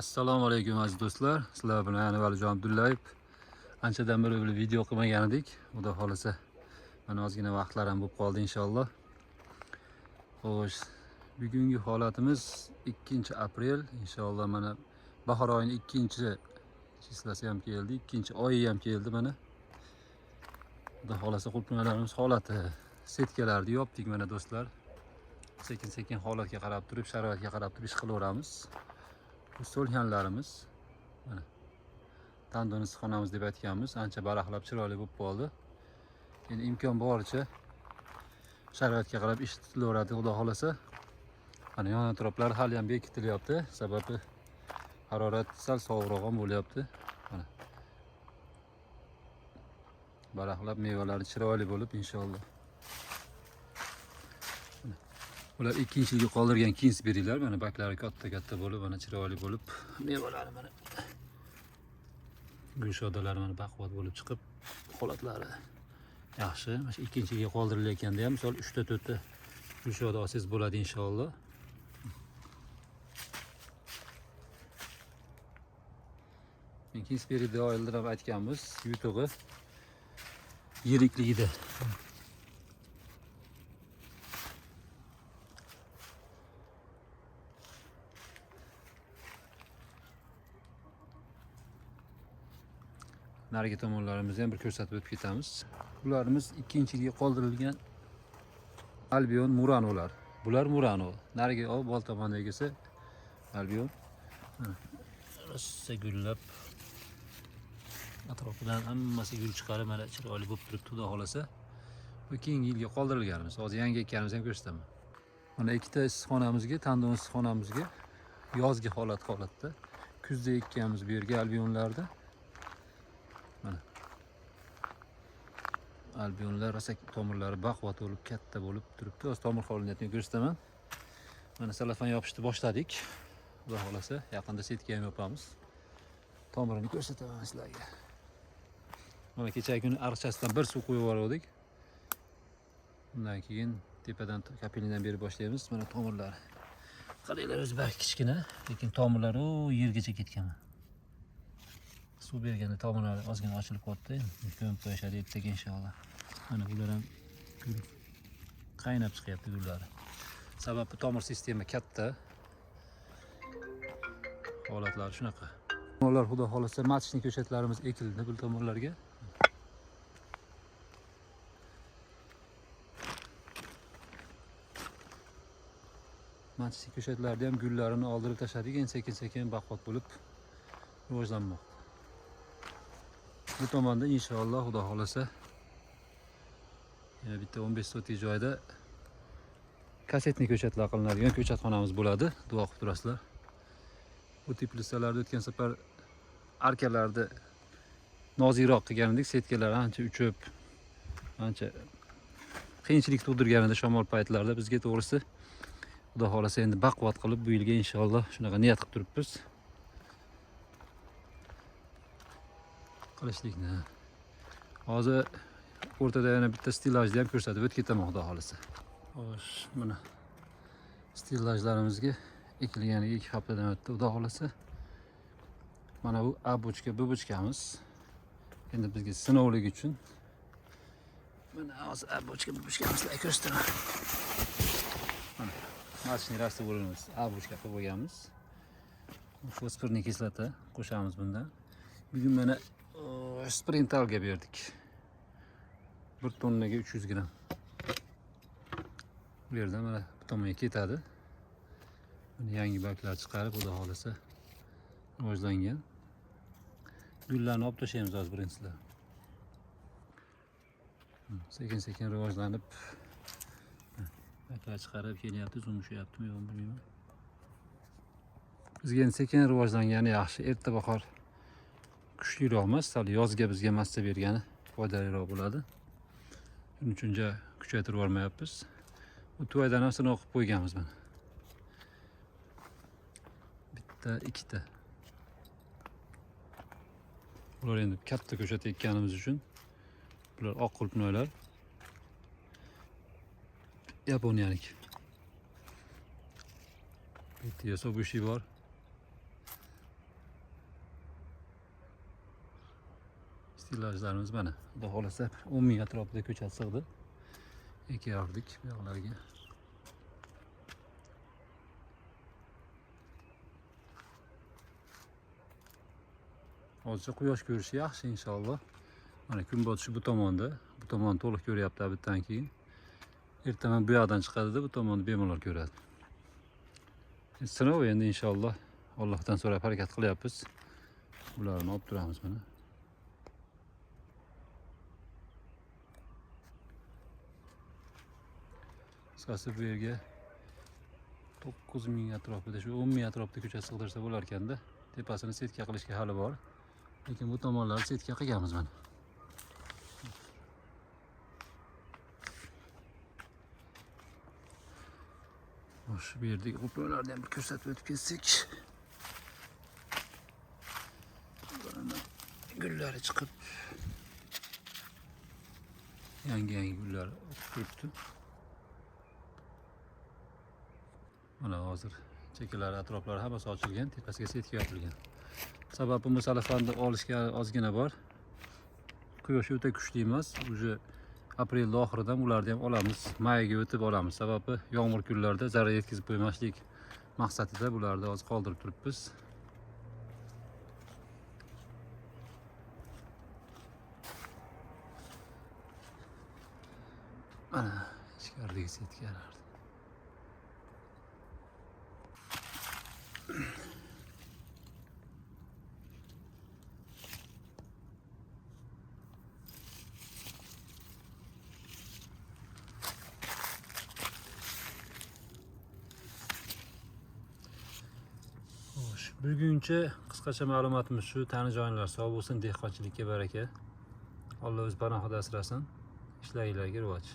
Assalomu alaykum aziz do'stlar. Sizlar bilan yana Valijon Abdullayev. Anchadan beri bir video qilmagan edik. Xudo xolasa mana ozgina vaqtlar ham bo'lib qoldi inshaalloh. Xo'sh, bugungi holatimiz 2-aprel. Inshaalloh mana bahor oyining 2-chislasi ham keldi, 2-oyi ham keldi mana. Xudo xolasa qulupnaylarimiz holati setkalarni yopdik mana do'stlar. Sekin-sekin holatga qarab turib, sharoitga qarab turib ish qilaveramiz. Bu so'lganlarimiz mana tandon issiqxonamiz deb aytganmiz, ancha baraqlab chiroyli bo'lib qoldi. Endi imkon boricha sharoitga qarab ish tutilaveradi xudo xolasa. Mana yon atroflar hali ham bekitilyapti, sababi harorat sal sovuqroq ham bo'lyapti. Mana baraqlab mevalari chiroyli bo'lib inshaalloh. Ular ikkinchi yilga qoldirgan Kingsberrylar mana baklari katta-katta bo'lib, mana chiroyli bo'lib, mevalari mana gulshodalari mana baquvvat bo'lib chiqib, holatlari yaxshi. Mana shu ikkinchi yilga qoldirilayotganda ham misol 3 ta 4 ta gulshoda olsangiz bo'ladi inshaalloh. Kingsberryda oldin ham aytganmiz, yutug'i yirikligida. Narigi tomonlarimizni ham bir ko'rsatib o'tib ketamiz. Bularimiz ikkinchi yilga qoldirilgan Albion Muranolar. Bular Murano. Narigi bol tomondagisi Albion. Rosa gullab atrofidan hammasi gul chiqarib mana chiroyli bo'lib turibdi xudo xolasa. Bu keyingi yilga qoldirilganimiz. Hozir yangi ekkanimizni ham ko'rsataman. Mana ikkita issiqxonamizga, tandon issiqxonamizga yozgi holatda kuzda ekkanmiz bu yerga albionlarni. Mana albionlar rosa tomirlari baquvvat bo'lib, katta bo'lib turibdi. Hozir tomir holatini ko'rsataman. Mana salafan yopishni boshladik. Xudo xolasa yaqinda setka ham yopamiz. Tomirini ko'rsataman sizlarga. Mana kechagi kuni ariqchasidan bir suv qo'yib yubordik. Undan keyin tepadan kapelnidan berib boshlaymiz. Mana tomirlari. Qaranglar, o'zi bak kichkina, lekin tomirlari u yergacha ketgan. Suv berganda tomirlari ozgina ochilib qolibdi. Ko'mib qo'yishadi ertaga inshaalloh. Mana bular ham gul qaynab chiqyapti gullari. Sababi tomir sistema katta. Holatlari shunaqa. Tomirlar xudo xolasa matchli ko'chatlarimiz ekildi bu tomirlarga. Matchli ko'chatlarni ham gullarini oldirib tashladik. Endi sekin-sekin baquvvat bo'lib rivojlanmoqda. Bu tomonda inshaalloh xudo xolasa yana bitta 15 sotik joyda kasetni ko'chatlar qilinadigan ko'chatxonamiz bo'ladi. Duo qilib turasizlar. Bu teplisalarda o'tgan safar arkalarni nozikroq qilgan edik, setkalar ancha uchib, ancha qiyinchilik tug'dirgan edi shamol paytlarida bizga to'g'risi. Xudo xolasa endi baquvvat qilib bu yilga inshaalloh shunaqa niyat qilib turibmiz. Qilishlikni. Hozir o'rtada yana bitta stilajni ham ko'rsatib o'tib ketaman xudo xolasa. Xo'sh, mana stilajlarimizga ekilganiga 2 haftadan o'tdi xudo xolasa. Mana bu A bochka, B bochkamiz. Endi bizga sinovlik uchun mana hozir A bochka, B bochkamizni sizlarga ko'rsataman. Mana matchli rastvorimiz A bochka qilib qo'yganmiz. Fosforli kislota qo'shamiz bundan. Bugun mana sprintalga berdik. 1 tonnaga 300 gram. Bu yerdan mana bu tomonga ketadi. Buni yangi barglar chiqarib, xudo xolasa rivojlangan. Gullarni olib tashlaymiz hozir birinchilar. Sekin-sekin rivojlanib barglar chiqarib kelyapti, zum ushlayaptimi yo'qmi bilmayman. Bizga endi sekin rivojlangani yaxshi. Erta bahor kuchliroq emas, sal yozga bizga massa bergani foydaliroq bo'ladi. Shuning uchun ja kuchaytirib yubormayapmiz. Bu tuvaydan ham sinov qilib qo'yganmiz mana. Bitta, ikkita. Bular endi katta ko'chat ekkanimiz uchun bular oq qulupnoylar. Yaponiyalik. Bitta yasobushi bor. Stilajlarimiz mana, xudo xohlasa 10 ming atrofida ko'chat sig'di. Ekardik bu yoqlarga. Hozircha quyosh ko'rishi yaxshi inshaalloh. Mana kun botishi bu tomonda, bu tomonni to'liq ko'ryapti abitdan keyin. Ertaman bu yoqdan chiqadida bu tomonni bemalol ko'radi. Sinov endi inshaalloh Allohdan so'rab harakat qilyapmiz. Bularni olib turamiz mana. Qisqasi bu yerga 9 ming atrofida, shu 10 ming atrofida ko'chat sig'dirsa bo'lar ekanda. Tepasini setka qilishga hali bor. Lekin bu tomonlarni setka qilganmiz mana. Shu bu yerdagi qo'plarni ham bir ko'rsatib o'tib ketsak. Mana gullari chiqib, yangi-yangi gullar otib turibdi. Mana hozir chekkalari, atroflari hammasi ochilgan, tepasiga setka yopilgan. Sababi bu salafanni olishga ozgina bor. Quyosh o'ta kuchli emas. Уже aprel oxiridan ularni ham olamiz, mayga o'tib olamiz. Sababi yomg'ir kunlarda zarar yetkazib qo'ymaslik maqsadida bularni hozir qoldirib turibmiz. Mana ichkaridagi setkalar. Xo'sh, buguncha qisqacha ma'lumotimiz shu. Tani jonlar sog' bo'lsin, dehqonchilikka baraka. Alloh o'z panohida asrasin. Ishlaringlarga rivoj.